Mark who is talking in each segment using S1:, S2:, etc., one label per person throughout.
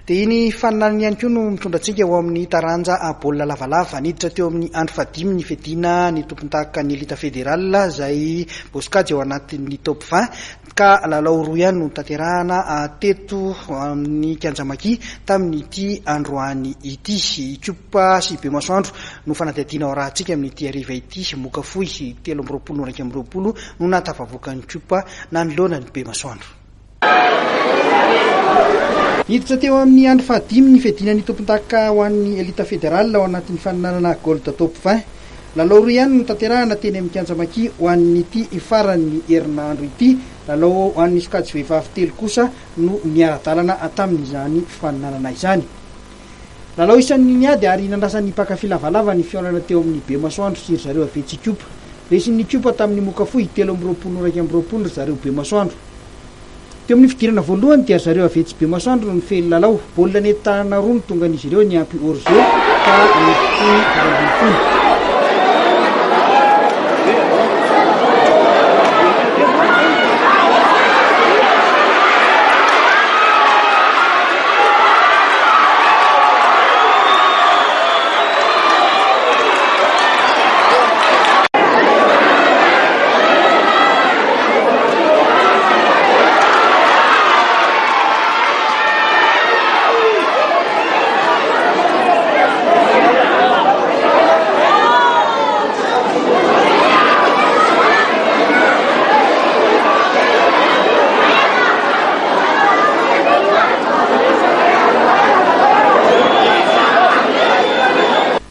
S1: Dia iny faninanana ihany koa no mitondra antsika ho amin'ny taranja baolina lavalava. Niditra teo amin'ny andro fahadimy ny fiadiana ny tompon-daka ny Elite Fédérale izay voasokajy ao anatin'ny top 20 ka lalao roa ihany no notanterahana teto amin'ny kianja Maki tamin'ity androany ity. Ikopa sy Bemasoandro no fanadihadiana ho arahantsika amin'ity hariva ity. Moka fohy 23 no 21 no nahatafavoaka ny Kopa nanoloana ny Bemasoandro. Niditra teo amin'ny andro fahadimy ny fiadiana ny tompondaka ho an'ny Elite Fédérale ao anatin'ny faninanana Gold Top 20. Lalao roa ihany no notanterahana teny amin'ny kianja Maki ho an'ity faran'ny herinandro ity. Lalao ho an'ny sokajy vehivavy telo kosa no niara-dalana tamin'izany faninanana izany. Lalao isan'ny niady ary nandrasan'ny mpankafy lavalava ny fihaonana teo amin'ny Bemasoandro sy ry zareo avy etsy Ikopa. Resin'ny Ikopa tamin'ny moka fohy 23 no 21 ry zareo Bemasoandro. Teo amin'ny fidirana voalohany dia ry zareo avy etsy Bemasoandro no nifehy ny lalao. Baolina nety tanana roa no tongan'izy ireo niampy hors-jeu ka nitohy 18.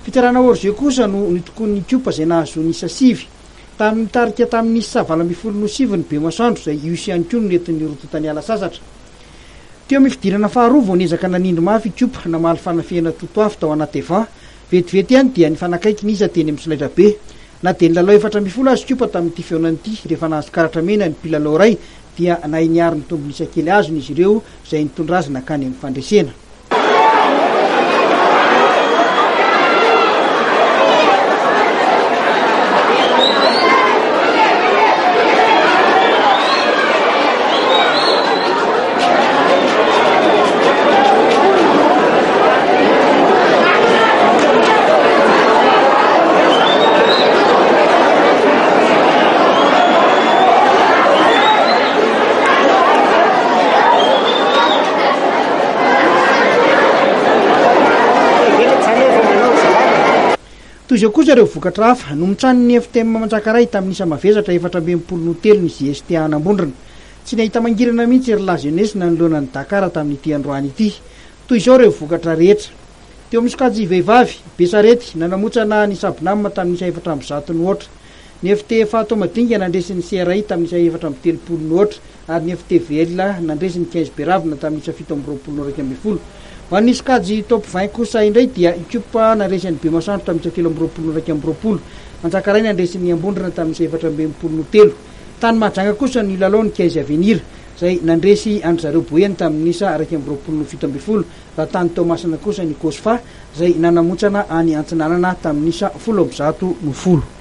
S1: Fitsarana hors-jeu kosa no nitokoan'ny Ikopa izay nahazoany isa sivy. Tamin'ny nitarika tamin'ny isa 18 no sivy ny Bemasoandro izay Ihosy ihany koa no nentin'ny roa tonta niala sasatra. Teo amin'ny fidirana faharoa vao niezaka nanindry mafy Ikopa namaly fanafihana totoafo tao anaty Evan. Vetivety ihany dia nifanakaiky ny isa teny amin'ny solaitrabe. Na dia nilalao 14 aza Ikopa tamin'ity fihaonana ity rehefa nahazo karatra mena ny mpilalao iray dia nahay niaro ny tombon'isa kely azony izy ireo izay nitondra azy nankany amin'ny fandresena. Toy izao kosa ireo vokatra hafa, nomontsanin'ny FTM Manjakaray tamin'ny isa mavesatra 64 noho telo ny JST Anambondrona. Tsy nahita mangirana mihitsy ry La Jeunesse nanoloana an'i Dakar tamin'ity androany ity. Toy izao ireo vokatra rehetra. Teo amin'ny sokajy vehivavy, Besarety, nanamontsana ny Sabnam tamin'ny isa 104 no aotra. Ny FT Fahatomadinga nandresy ny CRI tamin'ny isa 34 no aotra ary ny FTVL nandresy ny Quinze Beravina tamin'ny isa 27 no 11. Ho an'ny sokajy Top 20 kosa indray dia Ikopa nandresy an'i Bemasoandro tamin'ny isa 23 no 21. Manjakaray nandresy ny Ambondrona tamin'ny isa 64 no telo. Tany Mahajanga kosa no nilalao ny Quinze Avenir izay nandresy an-dry zareo Boeny tamin'ny isa 21 no 17 raha tany Toamasina kosa ny Cosfa izay nanamontsana any Antsinanana tamin'ny isa 110 no folo.